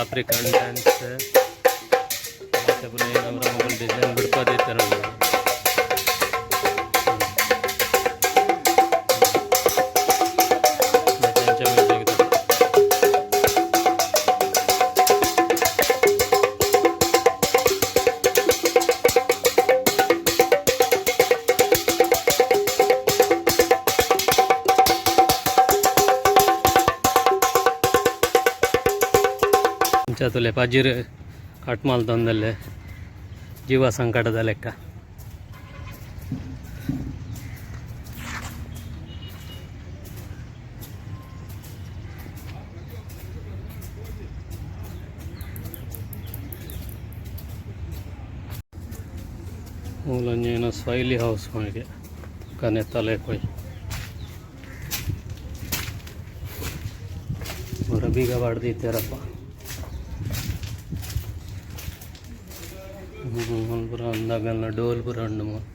African dance ಪೂರ design ಬುಡ್ಪಾದಿತ್ತೆರ್. ಅಂಚ music. ಇಂಚ ತೂಲೆ, ಪಜಿರ್ ಕಟ್ ಮಲ್ತೊಂದುಲ್ಲೆ, ಜೀವ ಸಂಕಟದ ಲೆಕ್ಕ. ಮೂಲೊಂಜಿ ಸ್ವೈಲಿ ಹೌಸ್ ಮಾಗೆ ಕನೆತ್ತಲೆ ಪೋಯಿ ಪೂರ ಬೀಗ ಪಾಡ್ದಿತ್ತೆರಪ್ಪ. ಪೂರ ಅಂದಾಗಲ್ನ ಡೋಲ್ ಪೂರ ಉಂಡು ಮೂಲು.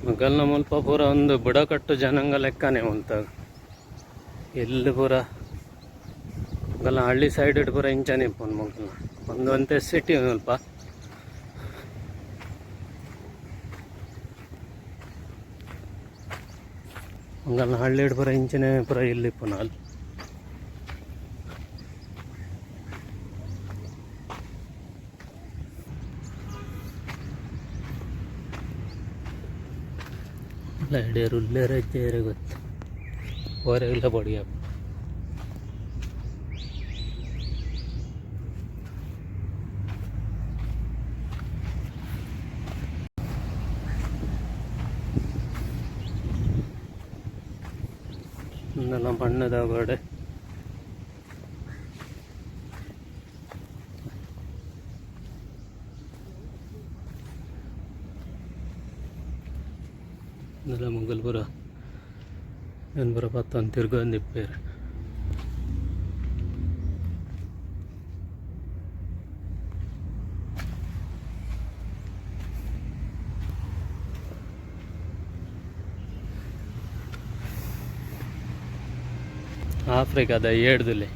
ಮೊಗಲ್ನ ಮುಲ್ಪ ಪೂರ ಒಂದು ಬುಡಕಟ್ಟು ಜನಾಂಗ ಲೆಕ್ಕನೆ ಉಂತ ಎಲ್ಲಿ ಪೂರ. ಮೊಗಲ್ನ ಹಳ್ಳಿ ಸೈಡ್ ಪೂರ ಇಂಚನೆ ಇಪ್ಪುನು ಮೊಗಲ್ನ. ಒಂದು ಒಂತೆ ಸಿಟಿ ಮುಲ್ಪ. ಮೊಗಲ್ನ ಹಳ್ಳಿಡ್ ಪೂರ ಇಂಚನೆ ಪೂರ ಇಲ್ಲಿ ಇಪ್ಪುನ ಅಲ್ಲಿ. ಇಡೇರು ಉಲ್ಲೇರ ಇಜ್ಜೆರೆ ಗೊತ್ತು, ಪೋರೆಗ್ಲ ಬೊಡಿ. ಉಂದೆಲ್ಲ ಮಣ್ಣುದ ಗೋಡೆ. ಉಂದೆಲ್ಲ ಮೊಗಲ್ ಪೂರ ಏನ್ ಪೂರ ಪತ್ತೊಂದು ತಿರ್ಗೊಂದು ಇಪ್ಪೆರ್. ಆಫ್ರಿಕಾದ ಏಡ್ದುಲೆ.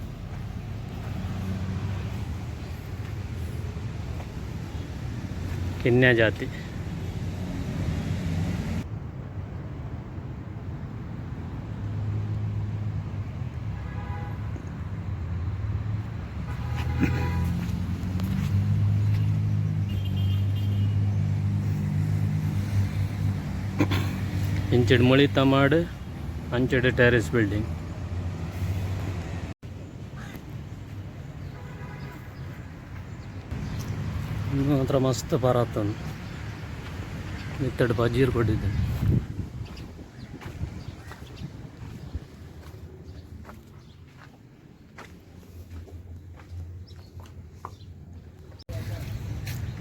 ಕಿನ್ಯ ಜಾತಿ. ಇಂಚಿಡ್ ಮುಳಿತ ಮಾಡ್, ಅಂಚಿಡ್ ಟೆರೆಸ್ ಬಿಲ್ಡಿಂಗ್. ಮಾತ್ರ ಮಸ್ತ್ ಪರತುಂಡು. ಮಿತ್ತಡ್ ಪಜೀರ್ ಕೊಡಿದೆ.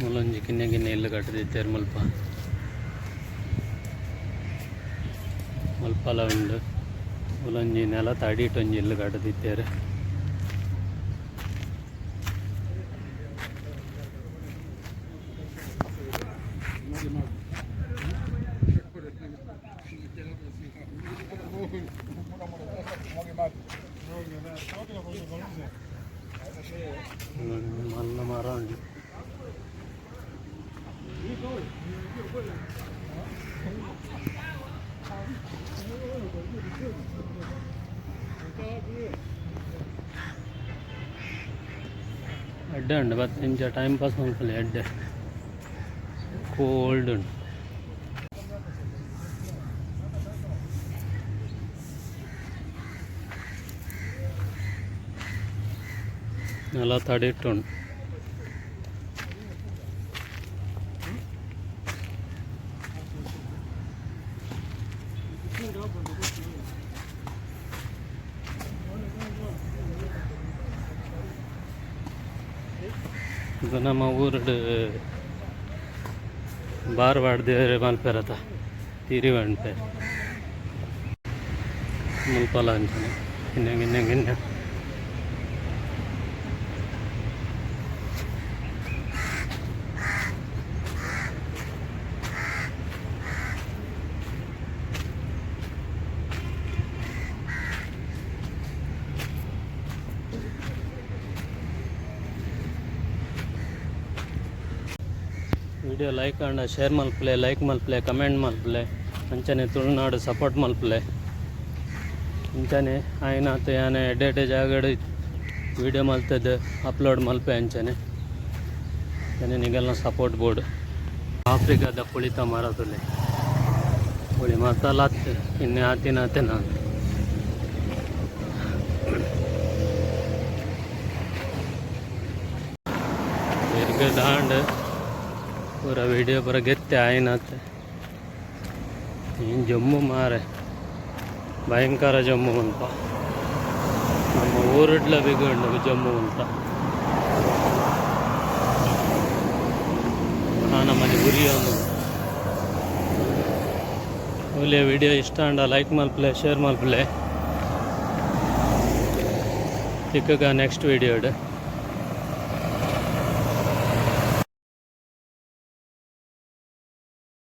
ಮೂಲೊಂಜಿ ಕಿನ್ಯ ಕಿನ್ಯ ಇಲ್ಲು ಕಟ್ಟದಿತ್ತೆರ್ ಮುಲ್ಪ. ಮುಲ್ಪಲ ಉಂಡು. ಮೂಲೊಂಜಿ ನೆಲತ ಅಡಿಟ್ ಒಂಜಿ ಇಲ್ಲು ಕಟ್ಟದಿತ್ತೆರ್. ಮಲ್ಲ ಮರ ಉಂಡು. ಎಡ್ಡೆ ಉಂಡು ಬತ್ ಇಂಚ ಟೈಮ್ ಪಾಸ್ ಮಲ್ಪೊಲಿ. ಎಡ್ಡೆ ಕೋಲ್ಡ್ ಉಂಡು. ನೆಲತ ಅಡಿಟ್ ಉಂಡು. ಇದು ನಮ್ಮ ಊರುಡು ಬಾರ್ ಪಾಡ್ದ್ ಮಲ್ಪೆರತ ತಿರಿ ಪನ್ಪೆರ್. ಮುಲ್ಪಲ ಅಂಚನೆ ಕಿನ್ಯ ಕಿನ್ಯ ಕಿನ್ಯ. ವಿಡಿಯೋ ಲೈಕ್ ಆಂಡ ಶೇರ್ ಮಲ್ಪುಲೆ, ಲೈಕ್ ಮಲ್ಪುಲೆ, ಕಮೆಂಟ್ ಮಲ್ಪುಲೆ. ಅಂಚನೆ ತುಳುನಾಡು ಸಪೋರ್ಟ್ ಮಲ್ಪುಲೆ. ಅಂಚನೆ ಆಯಿನಾತ್ ಯಾನ್ ಎಡ್ಡೆ ಎಡ್ಡೆ ಜಾಗಡ್ ವಿಡಿಯೋ ಮಲ್ತುದು ಅಪ್ಲೋಡ್ ಮಲ್ಪೆ. ಅಂಚನೆ ಅಂಚನೆ ನಿಗಲ್ನ ಸಪೋರ್ಟ್ ಬೋಡು. ಆಫ್ರಿಕಾದ ಪುಳಿತ ಮರ ತೂಲೆ. ಪುಳಿ ಮಾತಲ ಅತ್ ಇನ್ನೆ ಆತಿನಾತೆ ನಾನು. ತಿರ್ಗ್ ದಾಂಡ್ ಪೂರ ವಿಡಿಯೋ ಪೂರ ಗೆತ್ತೆ ಆಯಿನಾತ್. ಏನ್ ಜಮ್ಮು ಮಾರೆ, ಭಯಂಕರ ಜಮ್ಮು ಮುಲ್ಪ. ನಮ್ಮ ಊರುಡ್ಲ ಬಿಗು ಉಂಡು ಜಮ್ಮು ಮುಲ್ಪ. ನಮ್ಮನೆ ಉರಿಯೊಂದು ಒಳ್ಳೆ. ವಿಡಿಯೋ ಇಷ್ಟ ಆಂಡ ಲೈಕ್ ಮಲ್ಪುಲೆ, ಶೇರ್ ಮಲ್ಪುಲೆ. ತಿಕ್ಕಗ ನೆಕ್ಸ್ಟ್ ವಿಡಿಯೋಡ್.